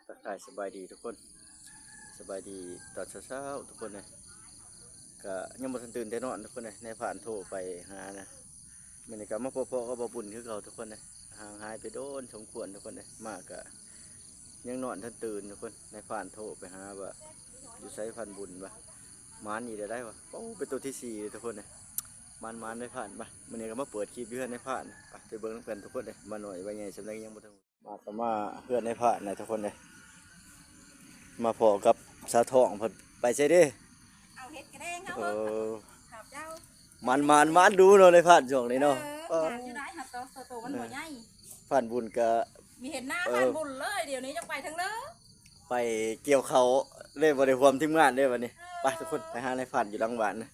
ທັກທາຍສະບາຍດີທຸກຄົນ ສະບາຍດີຕອນເຊົ້າໆ ທຸກຄົນເອີຍ. ກະຍັງບໍ່ທັນຕື່ນແຕ່ນອນທຸກຄົນເອີຍ ນາຍພານໂທໄປຫານະ. ມື້ນີ້ກະມາພົບພໍ້ກັບບ່າວບຸນຄືເກົ່າທຸກຄົນເອີຍ ຫ່າງຫາຍໄປດົນສົມຄວນທຸກຄົນເອີຍ. ມາກະຍັງນອນທັນຕື່ນທຸກຄົນ ນາຍພານໂທໄປຫາວ່າຢູ່ໃສພານບຸນວ່າ ໝານອີກແລ້ວໄດ໋ວ່າ. ໂອ້ ເປັນໂຕທີສີ່ເລີຍທຸກຄົນເອີຍ ໝານໆ ນາຍພານ. ໄປ ມື້ນີ້ກະມາເປີດຄລິບຢູ່ເຮືອນນາຍພານ ໄປ ໄປເບິ່ງນຳກັນທຸກຄົນເອີຍ ມາໜ້ອຍວ່າໃຫຍ່ສ່ຳໃດຍັງບໍ່ທັນ ມາກະມາເຮືອນນາຍພານນະທຸກຄົນເອີຍ ມາພໍ້ກັບສາວທອງເພິ່ນ. ໄປໃສເດ້? ເອົາເຫັດກະແດງເຮົາ ເອີ ຂອບເຈົ້າ. ໝານໆ ໝານດູເນາະນາຍພານຊ່ວງນີ້ເນາະ. ເອີ ເອີ ໝານຢູ່ໄດ໋ ຫາກໂຕ ໂຕມັນບໍ່ໃຫຍ່. ພານບຸນກະມີເຫັນໜ້າ ເອີ ພານບຸນເລີຍ ດຽວນີ້ຢາກໄປທາງເດີ ໄປກ່ຽວເຂົ້າເລີຍ ບໍ່ໄດ້ຮ່ວມທີມງານເລີຍບັດນີ້. ເອີ ໄປທຸກຄົນ ໄປຫານາຍພານຢູ່ຫຼັງບ້ານນະ.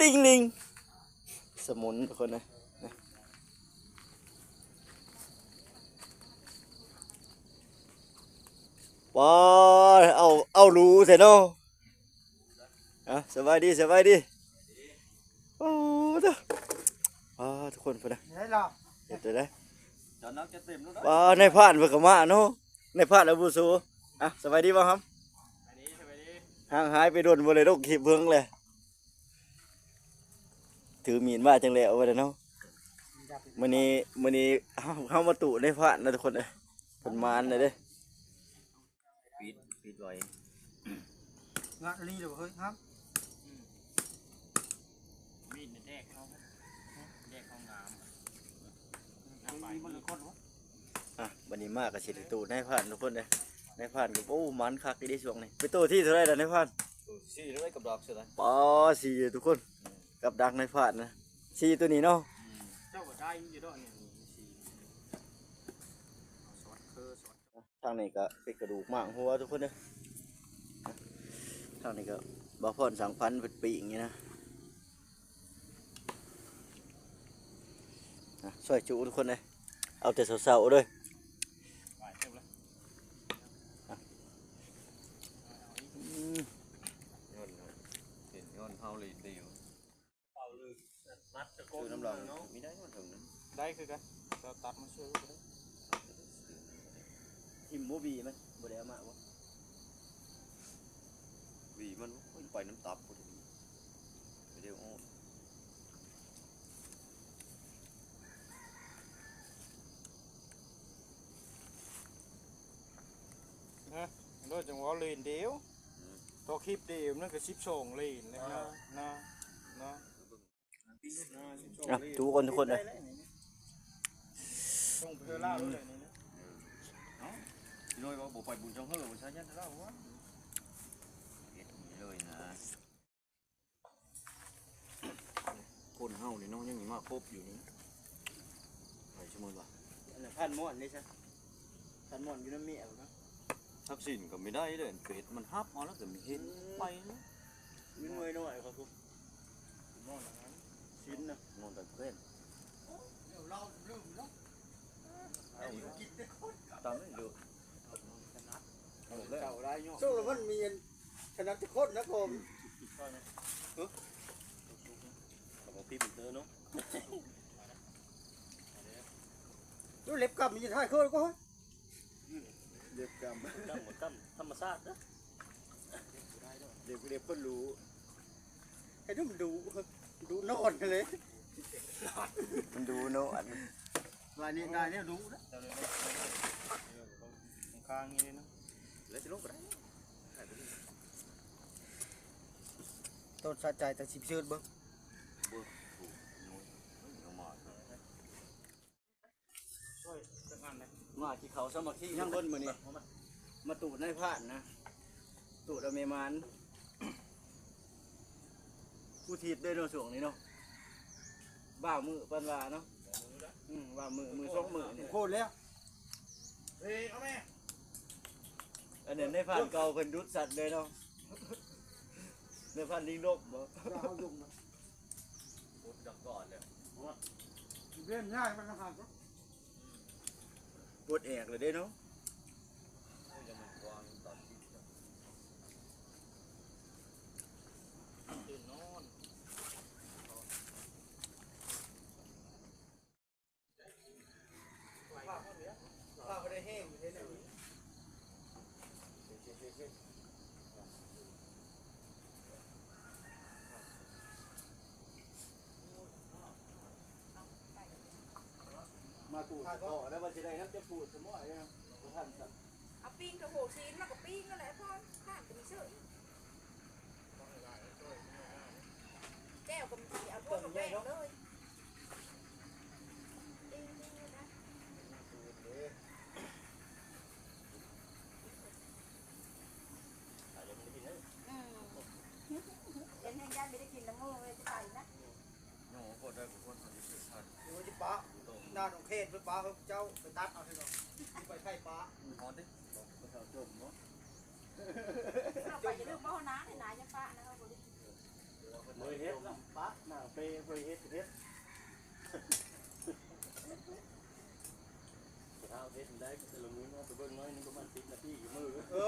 ຕິ່ງລິງ ສະໝຸນທຸກຄົນເອີຍ. ວ້າ ເອົາ ເອົາຫຼູແທ້ເນາະ. ອ່ະ ສະບາຍດີ ສະບາຍດີ. ໂອ້ ຕາ ອ່າ ທຸກຄົນພຸ້ນນະ ເຮັດໄດ້ລະ ເຮັດໄດ້. ຈານນ້ຳຈະເຕັມແລ້ວນະ. ອ່າ ນາຍພານເພິ່ນກະມາເນາະ ນາຍພານອາວຸໂສ. ອ່ະ ສະບາຍດີບ່າວຫຳ. ສະບາຍດີ ສະບາຍດີ. ຫ່າງຫາຍໄປດົນ ບໍ່ໄດ້ລົງຄລິບເພິ່ນເລີຍ ຖືມີດມາຈັ່ງແລ້ວວ່າຊັ້ນເນາະ. ມື້ນີ້ ມື້ນີ້ເຮົາ ເຮົາມາຕູ້ນາຍພານນະທຸກຄົນເອີຍ ເພິ່ນມານແລ້ວເດ້. ປິດ ປິດໄວ້ ງາມອີ່ຫຼີເດ້ອເຮີ້ຍ ງາມ. ມີດແດກເຮົາ ແດກເຮົາງາມ. ມີມັນຄົນວະ. ອ່ະ ບັດນີ້ມາກະຊິໄດ້ຕູ້ນາຍພານທຸກຄົນເດ້. ນາຍພານກະ ໂອ້ ໝານຄັກອີ່ຫຼີຊ່ວງນີ້. ເປັນໂຕທີເທົ່າໃດລະນາຍພານ? ສີ່ເລີຍ ກັບດັກເທົ່າໃດ ປໍ ສີ່ທຸກຄົນ ກັບດັກນາຍພານນະ ສີ່ໂຕນີ້ເນາະ. ເຈົ້າກະໄດ້ຢູ່ດອກນີ້ ສີ່ ສອດເຄີສອດ ທາງນີ້ກະເປັນກະດູກມ້າງຫົວທຸກຄົນເດີ. ທາງນີ້ກະບ່າວພອນສັງພັນເພິ່ນປີ້ງນີ້ນະ. ອ່ະ ຊ່ອຍຈຸທຸກຄົນເດີ ເອົາແຕ່ເຊົ້າໆ ເດີ. ອືມ ຍ້ອນ ເຫັນຍ້ອນເຮົາເລີຍເດວ. ເອົາເລີຍ ມັດຕະໂກນ ຄືນ້ຳຫຼັງເນາະ ມີໄດ້ບໍ່ເຖິງນັ້ນ ໄດ້ຄືກັນ ເຈົ້າຕັດມາຊ່ວຍກະໄດ້. ຖິ້ມບໍ່ ຫວີມັນ ບໍ່ໄດ້ເອົາມາບໍ່ ຫວີມັນ. ໂອ້ຍ ໄປນຳຕັບພຸ້ນ ໄປເດ້ອອກ. ຮະ ໂດຍ ຈັ່ງວ່າເລນດຽວ ອືມ ຕໍ່ຄລິບດຽວນັ້ນກະສິບສອງເລນແລ້ວນະ ນະ ນະ. ອ່ະ ທຸກຄົນ ທຸກຄົນເອີຍ ສົ່ງໄປເທື່ອລາວເລີຍນີ້ນະ. ເອີ ເອົ້າ ໂດຍວ່າບໍ່ໄປບຸນຊ່ອງເຮີ ບໍ່ໃຊ່ຍັນລາວວ່າ ເຮັດນີ້ເລີຍນະ. ຄົນເຮົານີ້ເນາະ ຍັງມາຄົບຢູ່ນີ້ ໄປສົມມຸດວ່າ ອັນນັ້ນພັນມ່ອນເດ້ຊະ ພັນມ່ອນຢູ່ນຳເມຍເນາະ. ຊັກສິນກະມີໄດ້ເດ້ ເປັດມັນຮັບເອົາແລ້ວກະມີເຫັນ ອືມ ໄປເນາະ. ມີໜ່ວຍນ້ອຍເຂົາພຸ້ນ ມ່ອນອັນນັ້ນ ສິນນະ ມ່ອນຕະເພນ. ເອົາ ເອົາ ຕາມນີ້ດູ ເອົາແລ້ວ ໂຊກລະມັນມີອັນ ຂະໜາດຈັກຄົນນະ ພໍ່ ເອີ ເອົາບໍ່ພີ້ເຕີເນາະ. ເລັບກຳມີທ້າຍເຄີນກະ ເລັບກຳ ກຳ ກຳທຳມະຊາດເດີ ເລັບ ເລັບຄົນຫຼູ ໃຫ້ດູມັນດຸ ດຸນອນເລີຍ ມັນດຸນອນ. ລາຍນີ້ ລາຍນີ້ດຸນະ ຂ້າງນີ້ເລີຍນະ ແລ້ວຊິລົງກະໄດ້. ຕົ້ນສະໃຈ ແຕ່ຊິເຊີດເບິ່ງ ເບິ່ງ ມາກິນເຂົ້າສາມັກຄີນຳເພິ່ນມື້ນີ້ ມາຕູດນາຍພານນະ ຕູດເອົາແມ່ມານ ຜູ້ທິດເດ້ເນາະ ຊ່ວງນີ້ເນາະ ບາງມື້ປານວ່າເນາະ. ອືມ ບາງມື້ ມື້ສອງມື້ນີ້ ໂຄດແລ້ວ ເອີ ເອົາແມ່ ອັນນັ້ນນາຍພານເກົ່າເພິ່ນດຸດສັດເລີຍເນາະ ນາຍພານລິງດົບບໍ ເຮົາດຸນະ ປົດດັກກ່ອນແລ້ວ ເວັນຍ້າຍມັນນະຫາກ ປົດແອກແລ້ວເດ້ເນາະ. ຕື່ນນອນ. ມາປູດເກາະແລ້ວວ່າຊິໄດ້ນຳຈະປູດສະໝ້ອຍເນາະ ບໍ່ທັນຊ້ຳ. ເອົາປີ້ງກະໂຫຊີ້ນມາກະປີ້ງຫັ້ນແຫຼະ ພອນ ຂ້ານກະມີເສີຍ ແຈ່ວກະມີ ເອົາພວກມາແບ່ງເລີຍ. ອືມ ເປັນແຮງຢ້ານບໍ່ໄດ້ກິນນຳໝູ່ເລີຍ ຊິໄປນະ. ໂອ້ໂຫ ໂຄດໄດ້ ໂຄດໄດ້ ໂຄດໄດ້ ເອີ ຊິປະ ໜ້າໜອງເຂດເພິ່ນປະ ເຮົາເຈົ້າໄປຕັດເອົາເທື່ອ ໄປໄຖປະ ຮ້ອນເດ້ ເຂົາເຈົ້າຈົມເນາະ ເອົາໄປຢ່າລືມເວົ້ານາ ໃຫ້ນາຢ່າປະນະ ເຮົາບໍ່ໄດ້ກິນ. ເລີຍເຮັດນຳປະນາງເປ ເລີຍເຮັດ ເຮັດ ເຮັດໄດ້ແຕ່ລະມື້ເນາະ ໄປເບິ່ງໜ້ອຍໜຶ່ງປະມານສິບນາທີຢູ່ມື້ ເອີ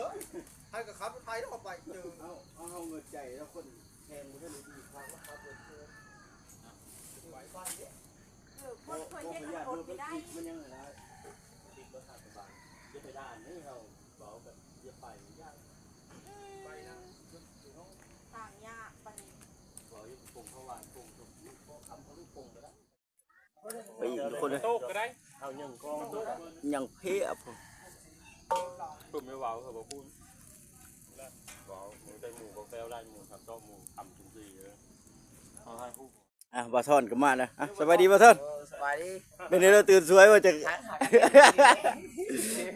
ໃຫ້ກະຂັບລົດໄຖເນາະ ໄປເຈີ ເອົາ ເອົາເງິນໃຈແລ້ວຄົນ ແຮງບໍ່ທັນໄດ້ດີຄັກແລ້ວຂັບລົດເລີຍ ໄປໄປເດ້ ເອີ ຄົນເຄີຍເຮັດລົດບໍ່ໄດ້ ມັນຍັງໄດ້ ຕິດລົດທາງກະບານ ຢ່າໄປດ່ານນີ້ ເຮົາເວົ້າແບບຢ່າໄປຢ່າ ອືມ ໄປນະ ທາງຍາກປານນີ້ ເວົ້າຢູ່ປົງເຂົາຫວານປົງ ເກາະຄຳເຂົາລູກປົງກະໄດ້. ໄປອີກທຸກຄົນເອີຍ ໂຕກກະໄດ້ ເອົາຍັງກອງ ຍັງເພຍພຸ້ນ ເພິ່ນໄປເວົ້າເຂົາບໍ່ຄູນ ເວົ້າມີແຕ່ໝູ່ບັກແຊວຫຼາຍໝູ່ ສາມຊອກໝູ່ຄຳຈຸງຊີເອີ ເອົາໃຫ້ຮູ້. ອ່ະ ບ່າວທ່ອນກະມາແລ້ວ ອ່ະ ສະບາຍດີບ່າວທ່ອນ ສະບາຍດີ ເປັນໃດລະ ຕື່ນສວຍບໍ່ຈັກ ເອີ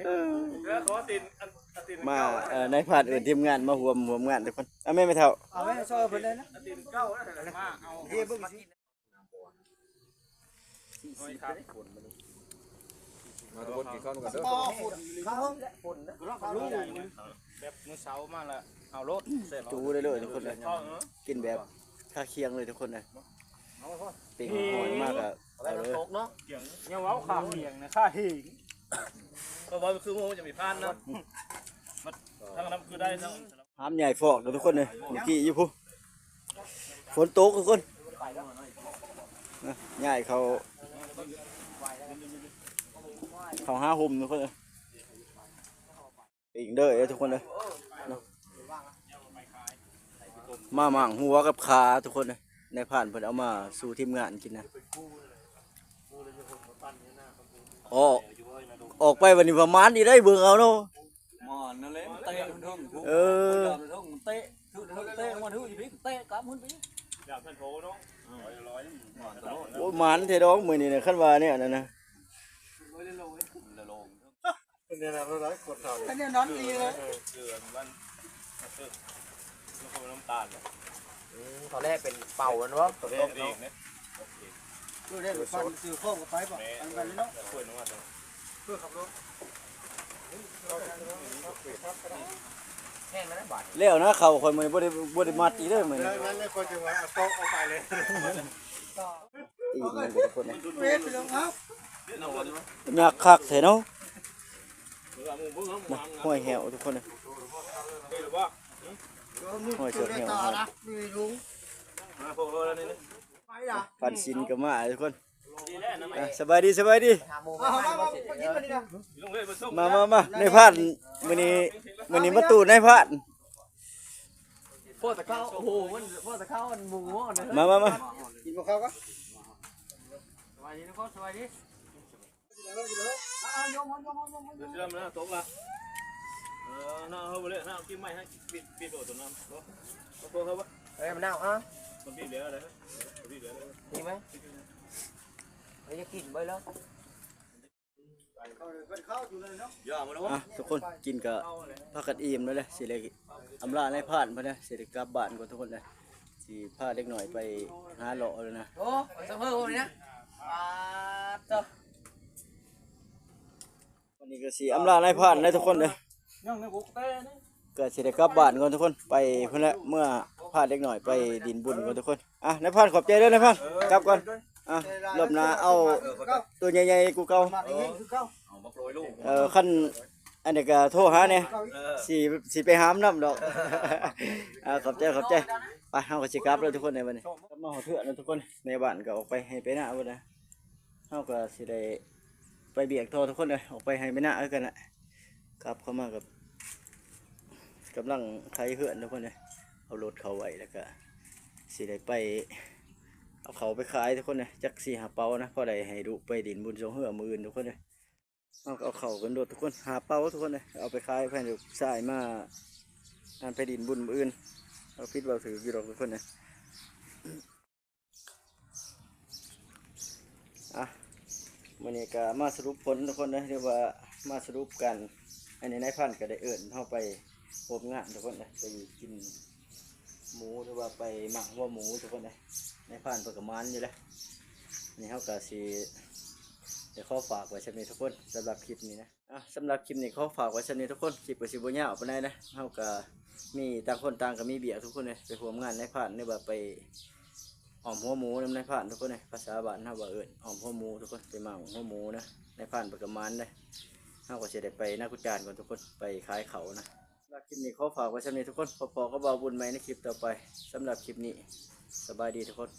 ເອີ ຂໍຕີນ ອັນ ອັນຕີນ ມາ ເອີ ນາຍພານເອີ້ນທີມງານມາຮ່ວມ ຮ່ວມງານທຸກຄົນ ອ່ະ ແມ່ນ ແມ່ເຖົ້າ ເອົາໄວ້ໃຫ້ຊອຍເພິ່ນເລີຍນະ ອັນຕີນເກົ່ານະ ມາເອົາ ເຮັດເບິ່ງຊິ. ມາທຸກຄົນກິນເຂົ້ານຳກັນເດີ ແບບມື້ເຊົ້າມາລະເອົາໂລດ ຈູໄດ້ເລີຍທຸກຄົນເລີຍ ກິນແບບຄາຄຽງເລີຍທຸກຄົນເລີຍ ເປັນຫອຍມາກະເອົາເລີຍ ຢ່າເວົ້າຄາຄຽງນະ ຄາເຮງ ເພາະວ່າຄືມັນຈະມີຜ່ານນະ ທາງນັ້ນຄືໄດ້ ຫາມໃຫຍ່ຟອກເດີທຸກຄົນເອີຍ ເມື່ອກີ້ຢູ່ພຸ້ນ ຝົນຕົກທຸກຄົນ ນະ ຍ້າຍເຂົ້າ ເຂົ້າຫາຮົ່ມທຸກຄົນເອີຍ ອີກເດີທຸກຄົນເອີຍ ມາໝ້າງຫົວກັບຂາທຸກຄົນເອີຍ ນາຍພານເພິ່ນເອົາມາສູ່ທີມງານກິນນະ ອອກ ອອກໄປບາດນີ້ປະມານນີ້ໄດ້ເບິ່ງເອົາເນາະ ໝານນັ້ນແຫຼະ ມັນເຕະເທິງ ເອີ ມັນເຕະ ຖືກເທິງເຕະ ມັນຖືກອີກ ເຕະກັບຂຶ້ນໄປ ຢາກເພິ່ນໂທເນາະ ອືມ ໂອ້ຍ ໝານແທ້ດອກມື້ນີ້ນະ ຄັນວ່າແນວນັ້ນນະ ເປັນແນວນັ້ນເລີຍ ຄົນເຮົາ ເປັນແນວນັ້ນອີ່ຫຼີເລີຍ ເອີ ເກືອມັນ ເອີ ມັນຄົນນ້ຳຕານນະ ອືມ ຕອນແລກເປັນເປົ່າແມ່ນບໍ່ ເປັນເອງເນາະ ເອີ ໄດ້ໄປປັ່ນຊື້ຂອງກະໄປບໍ່ ແມ່ນ ໄປນຳກັນເລີຍເນາະ ເອີ ເພື່ອນວ່າ ເພື່ອຂັບລົດ ແຫ້ງແລ້ວນະບາດ ແລ້ວນະ ເຂົ້າຂ້ອຍມື້ນີ້ບໍ່ໄດ້ ບໍ່ໄດ້ມັດອີກເດີມື້ນີ້ ນັ້ນແຫຼະ ຂ້ອຍຈຶ່ງວ່າເອົາໂຕະເອົາໄປເລີຍ ອີກແມ່ນທຸກຄົນເອີຍ ເວນໄປລົງເອົາ ຍາກຄັກແທ້ເນາະ ນະ ຫ້ອຍແຫ້ວທຸກຄົນເອີຍ ຫ້ອຍເຊືອກແຫ້ວ ປານສິນກະມາທຸກຄົນ ອ່ະ ສະບາຍດີ ສະບາຍດີ ມາ ມາ ມາ ນາຍພານ ມື້ນີ້ ມື້ນີ້ມາຕູ້ນາຍພານ ພໍແຕ່ເຂົ້າ ໂອ້ໂຫ ມັນ ພໍແຕ່ເຂົ້າ ມັນໝູ ມາ ມາ ມາ ກິນບໍ່ເຂົ້າກະ ສະບາຍດີທຸກຄົນ ສະບາຍດີ ເຊື່ອມນະ ຕົກລະ ເອີ ນ້ຳເຮົາບໍ່ເລີຍ ນ້ຳກິນໃໝ່ໃຫ້ ປິດ ປິດໂອຕົວນັ້ນ ເອົາ ເອົາ ເອົາ ເອີ ມັນໜາວ ອ່ະ ມັນປິດແລ້ວເດ້ ປິດແລ້ວ ມີໄໝ ເອີ ຢ່າກິນໄປແລ້ວ ອ່ະ ທຸກຄົນ ກິນກະພາກັນອີ່ມແລ້ວເດ້ ຊິໄດ້ອຳລານາຍພານເພິ່ນເດ້ ຊິໄດ້ກັບບ້ານກ່ອນທຸກຄົນເດ້ ຊິພາເດັກນ້ອຍໄປຫາເລາະແລ້ວນະ ໂອ້ ໄປສະເພີ້ນີ້ນະ ປາດເຕີ ວັນນີ້ກະຊິອຳລານາຍພານເດ້ທຸກຄົນເດີ ກະຊິໄດ້ກັບບ້ານກ່ອນທຸກຄົນ ໄປພຸ້ນແຫຼະ ເມືອພາເດັກນ້ອຍໄປຫຼິ້ນບຸນກ່ອນທຸກຄົນ ອ່ະ ນາຍພານ ຂອບໃຈເດີນາຍພານ ເອີ ກັບກ່ອນ ອ່ະ ລອບໜ້າເອົາໂຕໃຫຍ່ໆກວ່າເກົ່າ ເອີ ຄັນອັນນີ້ກະໂທຫາແດ່ ເອີ ຊິ ຊິໄປຫາມນຳດອກ ອ່ະ ຂອບໃຈ ຂອບໃຈ ໄປ ເຮົາກະຊິກັບແລ້ວທຸກຄົນໃນບັດນີ້ ກັບມາຮອດເຮືອນແລ້ວທຸກຄົນ ແມ່ບ້ານກະອອກໄປໄຮ່ໄປນາເບິດນະ ເຮົາກະຊິໄດ້ ໄປວຽກຕໍ່ທຸກຄົນເອີຍ ອອກໄປໄຮ່ໄປນາຄືກັນແຫຼະ ກັບເຂົ້າມາກັບ ກຳລັງໄຖເຮືອນທຸກຄົນເອີຍ ເອົາລົດເຂົ້າໄວ້ ແລ້ວກະຊິໄດ້ໄປເອົາເຂົ້າໄປຂາຍທຸກຄົນເອີຍ ຈັກສີ່ຫ້າເປົານະ ພໍໄດ້ໃຫ້ລູກໄປຫຼິ້ນບຸນຊ່ວງເຮືອມື້ອື່ນທຸກຄົນເອີຍ. ເຮົາກໍເອົາເຂົ້າຂຶ້ນລົດທຸກຄົນ ຫ້າເປົາທຸກຄົນເອີຍ ເອົາໄປຂາຍ ໃຫ້ລູກຊາຍມາ ງານໄປຫຼິ້ນບຸນມື້ອື່ນ ເຮົາຜິດເວົ້າຖືກຢູ່ດອກທຸກຄົນເອີຍ. ອ່ະ ມື້ນີ້ກໍມາສະຫຼຸບຜົນທຸກຄົນເດີ ຫຼືວ່າມາສະຫຼຸບການ ອັນນີ້ນາຍພານກໍໄດ້ເອີ້ນເຮົາໄປຮ່ວມງານທຸກຄົນເດີ ໄປກິນໝູ ຫຼືວ່າໄປໝັກຫົວໝູທຸກຄົນເດີ ນາຍພານເພິ່ນກໍໝານຢູ່ແຫຼະ. ອັນນີ້ເຮົາກໍຊິໄດ້ຂໍຝາກໄວ້ສ່ຳນີ້ທຸກຄົນ ສຳລັບຄລິບນີ້ນະ. ອ່ະ ສຳລັບຄລິບນີ້ຂໍຝາກໄວ້ສ່ຳນີ້ທຸກຄົນ ຄລິບກໍຊິບໍ່ຍາວປານໃດນະ ເຮົາກໍມີຕ່າງຄົນຕ່າງກໍມີວຽກທຸກຄົນເອີຍ ໄປຮ່ວມງານນາຍພານ ຫຼືວ່າໄປອ້ອມຫົວໝູນຳນາຍພານທຸກຄົນເອີຍ ພາສາບ້ານເຮົາວ່າເອີ້ນອ້ອມຫົວໝູທຸກຄົນ ໄປໝັກຫົວໝູນະ ນາຍພານເພິ່ນກໍໝານເດ້. ເຮົາກໍຊິໄດ້ໄປນາກຸຈານກ່ອນທຸກຄົນ ໄປຂາຍເຂົ້ານະ. ສຳລັບຄລິບນີ້ຂໍຝາກໄວ້ສ່ຳນີ້ທຸກຄົນ ພໍ້ກັບບ່າວບຸນໃໝ່ໃນຄລິບຕໍ່ໄປ. ສຳລັບຄລິບນີ້ ສະບາຍດີທຸກຄົນ.